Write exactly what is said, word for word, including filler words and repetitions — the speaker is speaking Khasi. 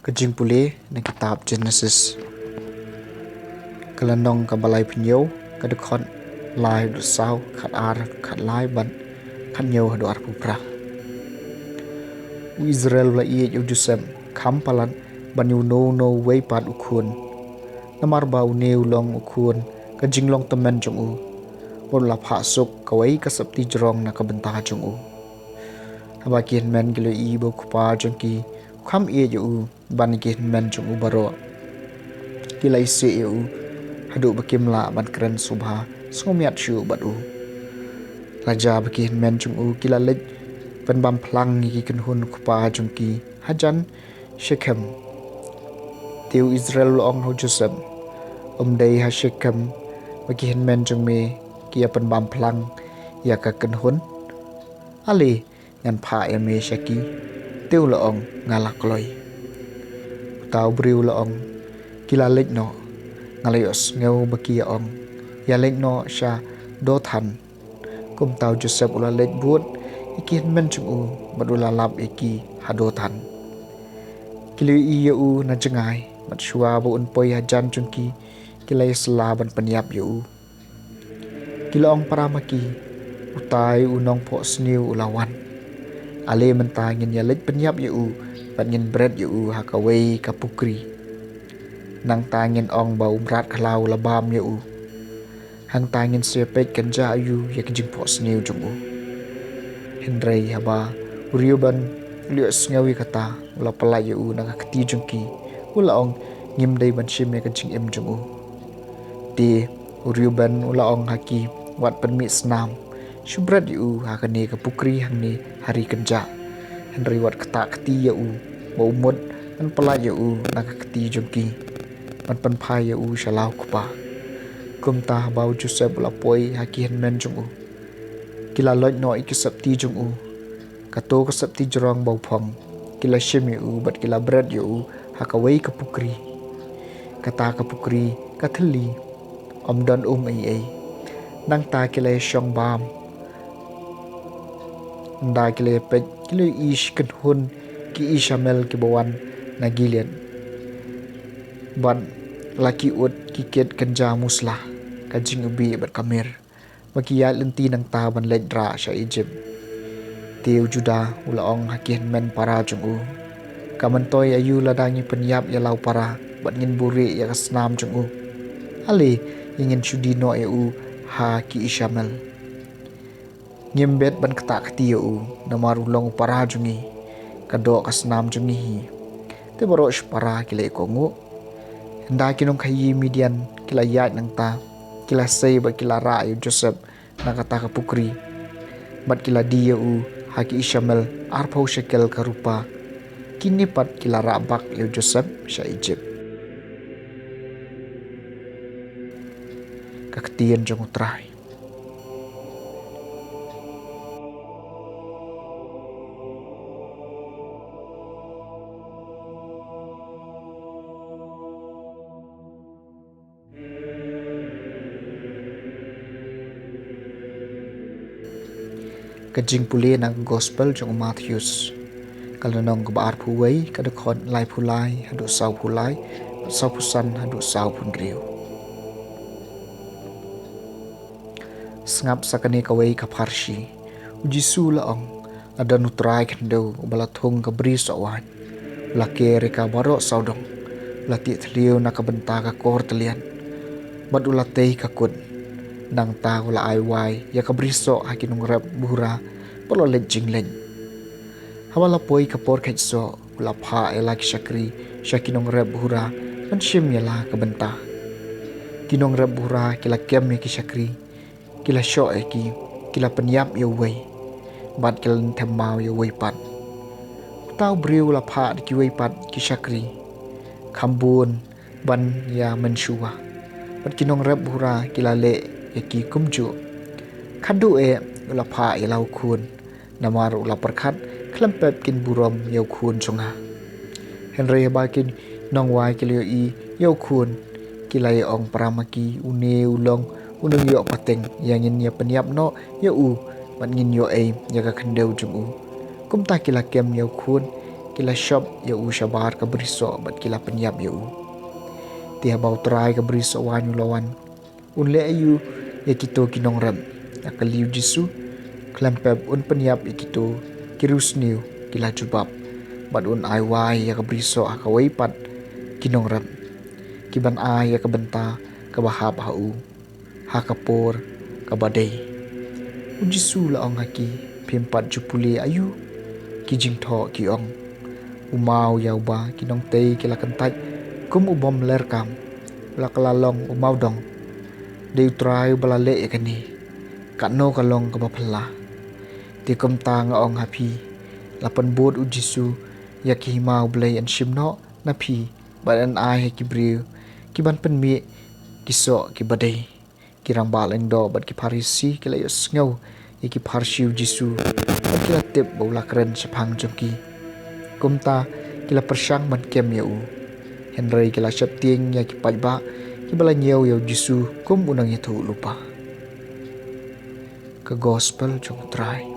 Ka jingpule na kitab Genesis, ka lynnong kaba laiphew hynñiew, ka dkhot lai haduh saw, khat ar, khat lai bad khat hynñiew haduh arphew phra. U Israel u la ïeit ïa u Joseph kham palat ban ïa uno uno uwei pat u khun, namar ba une u long u khun ka jinglong tymmen jong u, bad u la phah suk kawei ka septi jrong na ka bynta jong u. Haba ki hynmen ki la ïohi ba u kpa jong ki u kham ïeit ïa u ban ïa ki hynmen jong u baroh, ki la isih ïa u haduh ba kim lah ban kren sngewbha sngewmiat shuh bad u. La jia ba ki hynmen jong u ki la leit pynbam phlang ïa ki kynhun u kpa jong ki hajan Shekhem. Te u Israel u la ong ha u Joseph, ym dei ha Shekhem ba ki hynmen jong me ki ïa pynbam phlang ïa ka kynhun? Ale, ngan phah ïa me sha ki. Te u la ong, nga la kloi. Uta u briew u la ong, ki la leit noh. Nga la ïohsngew ba ki ïa ong, ïa leit noh sha Dothan. Kumta u Joseph u la leit bud ïa ki hynmen jong u bad u la lap ïa ki ha Dothan. Ki la ïohi ïa u na jngai, bad shuwa ba un poi hajan jong ki, ki la ïasylla ban pynïap ïa u. Ki la ong para ma ki, utai u nongphohsniew u la wan. Ale mynta ngin ïa leit pynïap ïa u bad ngin bret ïa u ha kawei ka pukri. Nangta ngin ong ba u mrad khlaw u la bam ïa u. Hangta ngin sa peit kynja aiu ïa ka jingphohsniew jong u. Hynrei haba u Reuben u la ïohsngew ïa kata, u la pyllait ïa u na ka kti jong ki. U la ong, ngim dei ban shim ïa ka jingim jong u. Te u Reuben u la ong ha ki, wat pynmih snam, shu bret ïa u ha kane ka pukri hangne ha ri kynja. Hynrei wat ktah kti ïa u ba u mut ban pyllait ïa u na ka kti jong ki, ban pynphai ïa u sha la u kpa. Kumta haba u Joseph u la poi ha ki hynmen jong u, ki la loit noh ïa ki septi jong u, kato ka septi jrong ba u phong. Ki la shim ïa u bad ki la bret ïa u ha kawei ka pukri. Kata ka pukri ka thylli, ym don um ei ei. Nangta ki la ïa shong bam. Ynda ki la ïa peit, ki la ïohi shi kynhun ki Ishamel kiba wan na Gilead, bad la ki ud ki kit kynja musla, ka jingiwbih bad ka mir, ba ki ïaid lynti nangta ban leit rah sha Ijipt. Te u Judah u la ong ha ki hynmen para jong u, ka myntoi aiu lada ngi pynïap ïa la u para bad ngin buhrieh ïa ka snam jong u? Ale, ïa ngin shu die noh ïa u ha ki Ishamel. Ngim bit ban ktah kti ïa u, namar u long u para jong ngi, ka doh ka snam jong ngi hi. Te baroh shipara ki la ïa kohnguh. Ynda ki nongkhaïi Midian ki la ïaid nangta, ki la sei bad ki la rah ïa u Joseph na kata ka pukri, bad ki la die ïa u ha ki Ishamel arphew shekel ka rupa. Kine pat ki la rah bak ïa u Joseph sha Ijipt. Ka ktien jong u Trai. Ka jingpule na ka Gospel jong u Mathaios, ka lynnong kaba arphew wei, ka dkhot laiphew lai haduh sawphew lai, sawphew san haduh sawphew hynriew. Sngap sa kane kawei ka pharshi. U Jisu u la ong, la don u trai khyndew uba la thung ka bri soh waiñ. U la ker ïa ka baroh sawdong. U la tih thliew na ka bynta ka kor tylliat, bad u la tei ka kut. Nangta u la ai wai ïa ka bri soh ha ki nongrep buhra ba la leit jingleit. Haba la poi ka por kheit soh, u la phah ïa la ki shakri sha ki nongrep buhra ban shim ïa la ka bynta. Ki nongrep buhra ki la kem ïa ki shakri, ki la shoh ïa ki, ki la pynïap ïa uwei, bad ki la lynthem maw ïa uwei pat. Uta u briew u la phah da kiwei pat ki shakri, kham bun ban ïa mynshuwa. Bad ki nongrep buhra ki la leh ïa ki kumjuh. Khadduh eh u la phah ïa la u khun, namar u la pyrkhat, khlem pep kin burom ïa u khun jong nga. Hynrei haba ki nongwai ki la ïohi ïa u khun, ki la ïa ong para ma ki, une u long u nongïoh pateng, ïa ngin ïa pynïap noh ïa u, bad ngin ïoh ei ïa ka khyndew jong u. Kumta ki la kem ïa u khun, ki la shop ïa u shabar ka brisoh bad ki la pynïap ïa u. Te haba u trai ka brisoh waiñ u la wan, un leh aïu ïa kito ki nongrep? Ïa kali u Jisu, khlem pep un pynïap ïa kito ki riewsniew, ki la jubab, bad un ai wai ïa ka brisoh ha kawei pat ki nongrep, ki ban ai ïa ka bynta kaba hap ha u ha ka por kaba dei. U Jisu la ong ha ki, phim pat ju pule aïu ki jingthoh ki ong? U maw ïa uba ki nongtei ki la kyntait kum u bym ler kam, la ka la long u mawdong. Dei u Trai uba la leh ïa kane, katno ka long kaba phylla. Te kumta nga ong ha phi, la pynbud u Jisu ïa ki hima u Blei yn shim noh na phi, bad yn ai ha ki briew ki ban pynmih ki soh kiba dei. Ki rangbah lyngdoh bad ki Pharisi ki la ïohsngew ïa ki pharshi u Jisu, bad ki la tip ba u la kren shaphang jong ki. Kumta ki la pyrshang ban kem ïa u, hynrei ki la sheptieng ïa ki paidbah kiba la ñiew ïa u Jisu kum u nongïathuhlypa. Ka Gospel jong u Trai.